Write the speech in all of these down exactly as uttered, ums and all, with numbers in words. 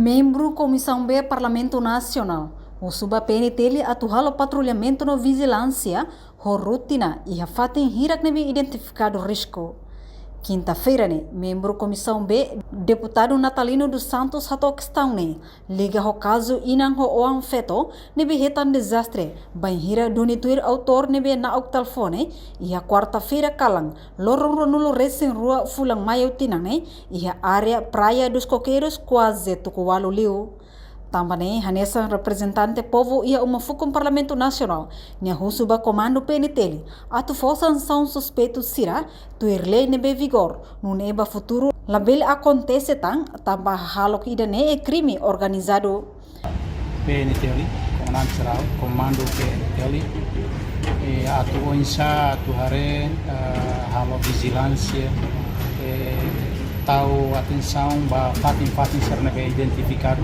Membru Komisaun B Parlamentu Nasionál husu ba P N T L atu halo patrullamentu no vijilánsia ho rutina iha fatin hirak ne'ebé identifikadu risku. Kinta-feira ne'e, membru Komisaun B, Deputadu Natalino dos Santos hato'o kestaun ne'e liga ho kazu inan ho oan-feto ne'ebé hetan dezastre, bainhira duni tuir autór ne'ebé na'ok telefone iha kuarta-feira kalan, loron ruanulu-resin-rua fulan Maiu tinan ne'e, iha área Praia dos Coqueiros, kuaze tuku ualu liu. Tanba ne'e, hanesan reprezentante povu iha Uma Fukun Parlamentu Nasionál, nia husu ba Komandu P N T L atu fó sansaun suspeitu sira tuir lei ne'ebé vigór, nune'e ba futuru labele akontese tan, tanba hahalok ida-ne'e krime organizadu. P N T L, Komandante Jerál, Komandu P N T L, eh, atu oinsá atu haree, eh, halo vijilánsia, eh, tau atensaun ba fatin-fatin sira ne'ebé identifikadu,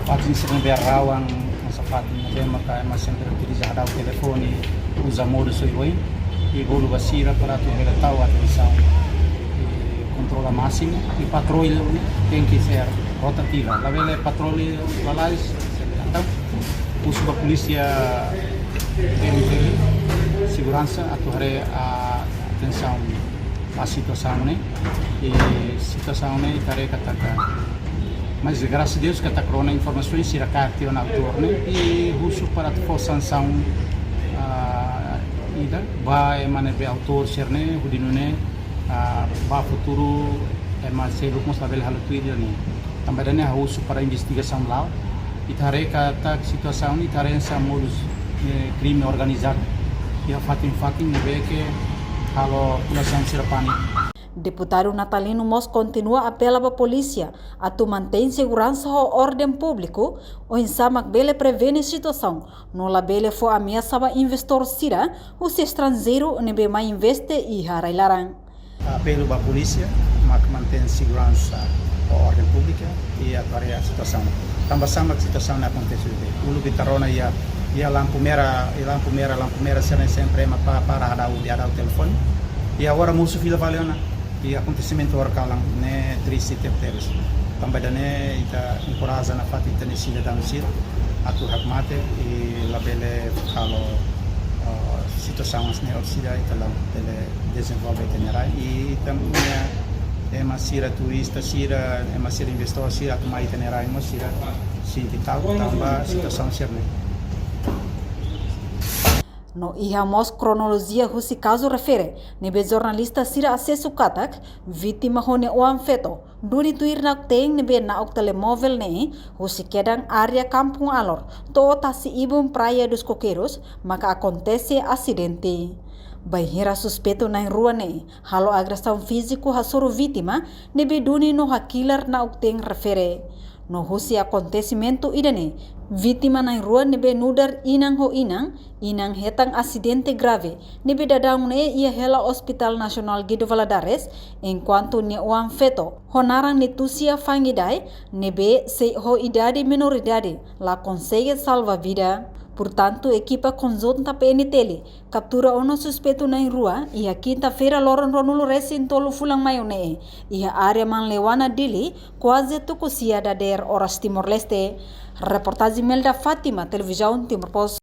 fatin sira ne'ebé rawan, hanesan fatin ne'ebé maka ema sempre utiliza hadau telefone, uza modus oioin, i bolu ba sira para atu bele tau atensaun, i kontrola másimu, i patrullu tenke ser rotativa, labele patrullu lalais. Entaun, husu ba polísia, P N T L, seguransa atu haree atensaun ba situasaun ne'e, i situasaun ne'e ita haree katak, mas grasas a Deus katak rona informasaun sira kaer tiha ona autór ne'e, i husu para atu fó sansaun, ah, ida ba ema ne'ebé autór sira-ne'e, hodi nune'e, ah, ba futuru ema seluk mós labele halo tuir ida-ne'e. Tanba ida-ne'e ha'u husu para investigasaun la'o. Ita haree katak situasaun ne'e, ita haree hanesan modus, eh, krime organizadu iha fatin-fatin ne'ebé ke halo populasaun sira pániku. Deputadu Natalino mós kontinua apela ba polísia atu mantein seguransa ho orden públiku, oinsá mak bele prevene situasaun, no labele fó ameasa ba investór sira husi estranjeiru ne'ebé mai investe iha rai-laran. Apelu ba polísia mak mantein seguransa ho orden públika i atu haree situasaun. Tanba sá mak situasaun ne'e akontese de'it? Uluk ita rona iha, iha lampu merah, iha lampu merah, lampu merah sira-ne'e sempre ema pa-, para hadau, hodi hadau telefone. I agora mosu fila fali ona. I akontesimentu oras kalan ne'e triste tebetebes. Tanba ida-ne'e ita enkoraja nafatin ita-nia sidadaun sira atu hakmatek i labele halo, eh, situasaun hanesan ne'e orsida, ita labele dezenvolve ita-nia rai. I ita-nia ema sira turista sira, ema sira investór sira atu mai ita-nia rai mós sira sente ta'uk tanba situasaun sira-ne'e. No iha mós kronolojia husi kazu refere ne'ebé jornalista sira asesu katak, vítima ho nia oan-feto, duni tuir na'ok-teen ne'ebé na'ok telemóvel ne'e husi kedan área Kampung Alor to'o tasi-ibun Praia dos Coqueiros, maka akontese asidente. Bainhira suspeitu na'in-rua ne'e halo agresaun fíziku hasoru vítima ne'ebé duni no hakilar na'ok-teen refere. No husi akontesimentu ida-ne'e, vítima na'in-rua ne'ebé nu'udar inan ho inan, inan hetan asidente grave ne'ebé daudaun ne'e iha hela Hospital Nasionál Guido Valadares, enkuantu nia oan-feto ho naran Nitusia Fangidae ne'ebé sei ho idade menoridade la konsege salva vida. Portantu, ekipa konjunta P N T L kaptura ona suspeitu na'in-rua iha kinta-feira loron ruanulu-resin-tolu fulan Maiu ne'e, iha área Manleuana, Dili, kuaze tuku sia dadeer oras Timor-Leste. Reportajen Melda Fátima, Televizaun Timor Post.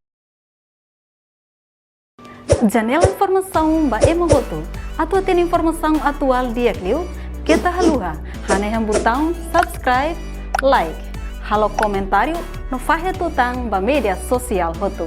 Janela informasaun ba ema hotu. Atu hatene informasaun atuál di'ak liu, keta haluha hanehan butaun subscribe, like, halo komentáriu no fahe tutan ba média sosiál hotu.